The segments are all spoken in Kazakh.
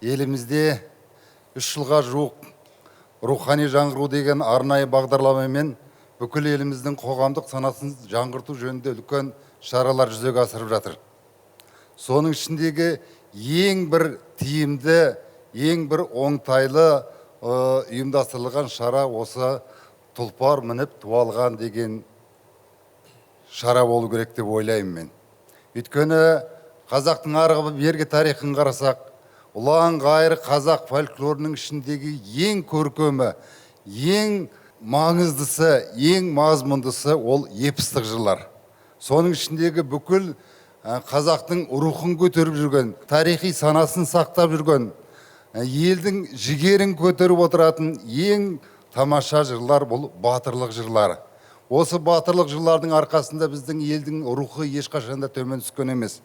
Елімізде 3 жылға жуық «Рухани жаңғыру» деген арнайы бағдарламамен бүкіл еліміздің қоғамдық санасын жаңғырту жөнінде үлкен шаралар жүзеге асырып жатыр. Соның ішіндегі ең бір тиімді, ең бір оңтайлы ұйымдастырылған шара осы «Тұлпар мініп ту алған» деген шара болу керек деп ойлаймын мен. Өйткені қазақтың арғы бергі тарихын қарасақ, ұлан ғайыр қазақ фольклорының ішіндегі ең көркемі, ең маңыздысы, ең мазмұндысы ол эпостық жырлар. Соның ішіндегі бүкіл қазақтың рухын көтеріп жүрген, тарихи санасын сақтап жүрген, елдің жігерін көтеріп отыратын ең тамаша жырлар бұл батырлық жырлары. Осы батырлық жырлардың арқасында біздің елдің рухы ешқашан да төмен түскен емес.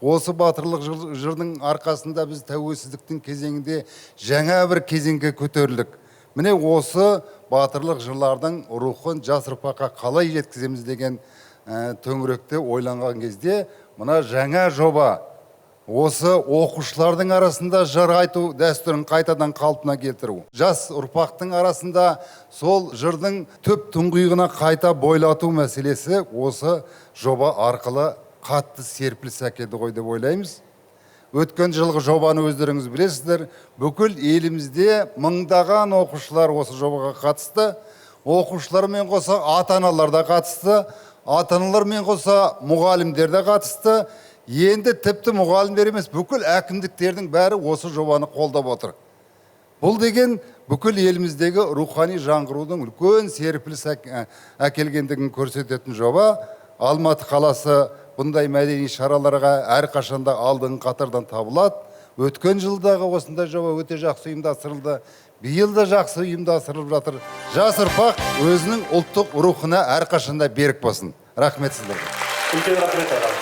Осы батырлық жырдың арқасында біз тәуелсіздіктің кезеңінде жаңа бір кезеңге көтерілдік. Міне, осы батырлық жырлардың рухын жас ұрпаққа қалай жеткіземіз деген төңіректе ойланған кезде, мына жаңа жоба, осы оқушылардың арасында жыр айту дәстүрін қайтадан қалпына келтіру, жас ұрпақтың арасында сол жырдың түп тұңғиығына қайта бойлату мәселесі осы жоба арқылы қатты серпіліс әкелді ғой деп ойлаймыз. Өткен жылғы жобаны өздеріңіз білесіздер. Бүкіл елімізде мыңдаған оқушылар осы жобаға қатысты. Оқушылармен қоса ата аналар да қатысты, ата аналармен қоса мұғалімдер де қатысты. Енді тіпті мұғалімдер емес, бүкіл әкімдіктердің бәрі осы жобаны қолдап отыр. Бұл деген бүкіл еліміздегі рухани жаңғырудың үлкен серпіліс әкелгендігін көрсететін жоба. Алматы қаласы бұндай мәдени шараларға әрқашанда алдыңғы қатардан табылады. Өткен жылдағы осындай жоба өте жақсы ұйымдастырылды, биыл да жақсы ұйымдастырылып жатыр. Жас ұрпақ өзінің ұлттық рухына әрқашанда берік болсын. Рахмет сіздерге. Үлкен рахмет, аға.